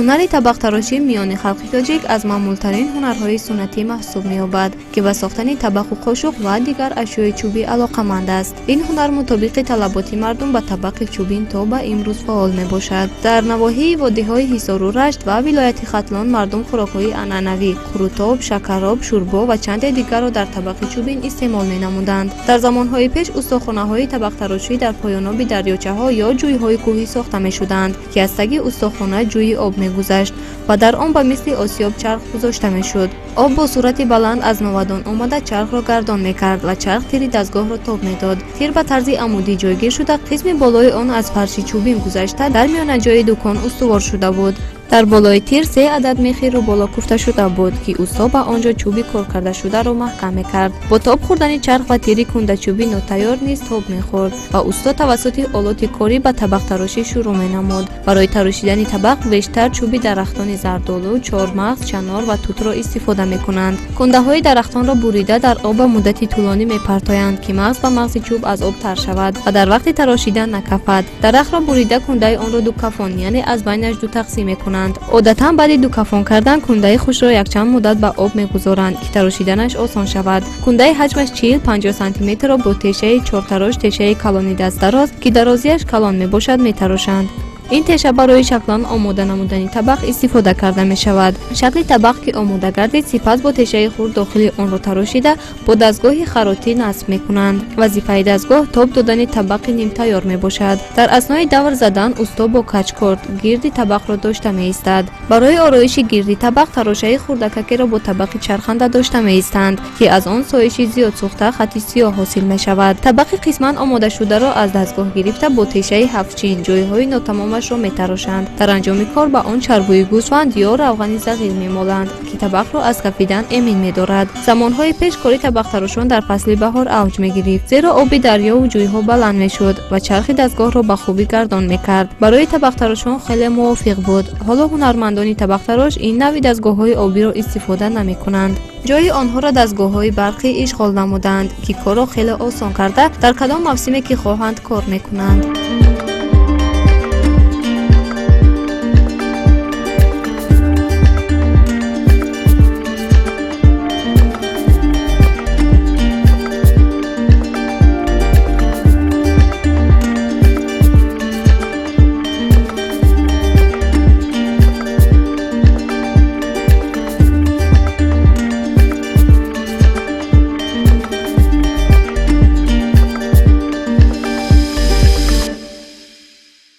Ҳунари табақтарошӣ миёни халқи тоҷик аз маъмултарин ҳунарҳои суннатӣ маҳсуб меёбад, ки ба сохтани табақу қошуқ ва дигар ашёи чӯбӣ алоқаманд аст. Ин ҳунар мутобиқи талаботи мардум ба табақи чӯбин то ба имрӯз фаъол мебошад. Дар навоҳии водиҳои Ҳисору Рашт ва вилояти Хатлон мардум хӯрокҳои анъанавӣ: қурутоб, шакароб, шӯрбо ва чанде дигарро дар табақи чӯбин истеъмол менамуданд. Дар замонҳои пеш устохонаҳои табақтарошӣ дар поёноби дарёчаҳо ё ҷӯйҳои кӯҳӣ сохта мешуданд, ки аз таги устохона ҷӯйи об мегузашт ва дар он ба мисли осиёб чарх гузошта мешуд. Об бо суръати баланд аз новадон омада, чархро гардон мекард ва чарх тири дастгоҳро тоб медод. Тир ба тарзи амудӣ ҷойгир шуда, қисми болои он аз фарши чӯбин гузашта, дар миёнаҷои дукон устувор шуда буд. Дар болои тир се адад мехи рӯболо куфта шуда буд, ки усто ба он ҷо чӯби коркардашударо маҳкам мекард. Бо тоб хӯрдани чарх ва тири кундачӯби нотайёр низ тоб мехӯрд ва усто тавассути олоти корӣ ба табақтарошӣ шурӯъ менамуд. Барои тарошидани табақ бештар чӯби дарахтони зардолу, чормағз, чанор ва тутро истифода мекунанд. Кундаҳои дарахтонро бурида, дар об ба муддати тӯлонӣ мепартоянд, ки мағз ба мағзи чӯб аз об тар шавад ва дар вақти тарошидан накафад. Дарахтро бурида, кундаи онро дукафон, яъне аз байнаш ду тақсим мекунанд. Одатан баъди дукафон кардан кундаи хушкро якчанд муддат ба об мегузоранд, ки тарошиданаш осон шавад. Кундаи ҳаҷмаш 40-50 сантиметрро бо тешаи чортарош, тешаи калони дастдароз, ки дарозиаш калон мебошад, метарошанд. Ин теша барои шаклан омода намудани табақ истифода карда мешавад. Шакли табақ ки омода гардид, сипас бо тешаи хурд дохили онро тарошида, бо дастгоҳи харотӣ насб мекунанд. Вазифаи дастгоҳ тоб додани табақи нимтайёр мебошад. Дар аснои давр задан усто бо каҷкорд гирди табақро дошта меистад. Барои ороиши гирди табақ тарошаи хурдакакеро бо табақи чарханда дошта меистанд, ки аз он соиши зиёд сӯхта, хати сиёҳ ҳосил мешавад. Табақи қисман омодашударо аз дастгоҳ гирифта, бо тешаи ҳафтчин ҷойҳои нотамомашро метарошанд. Дар анҷоми кор ба он чарбуи гӯсфанд ё равғани зағир мемоланд, ки табақро аз кафидан эмин медорад. Замонҳои пеш кори табақтарошон дар фасли баҳор авҷ мегирифт, зеро оби дарёву ҷӯйҳо баланд мешуд ва чархи дастгоҳро ба хубӣ гардон мекард. Барои табақтарошон хеле мувофиқ буд. Ҳоло ҳунармандони табақтарош ин навъи дастгоҳҳои обиро истифода намекунанд. Ҷои онҳоро дастгоҳҳои барқӣ ишғол намуданд, ки корро хеле осон карда, дар кадом мавсиме ки хоҳанд, кор мекунанд.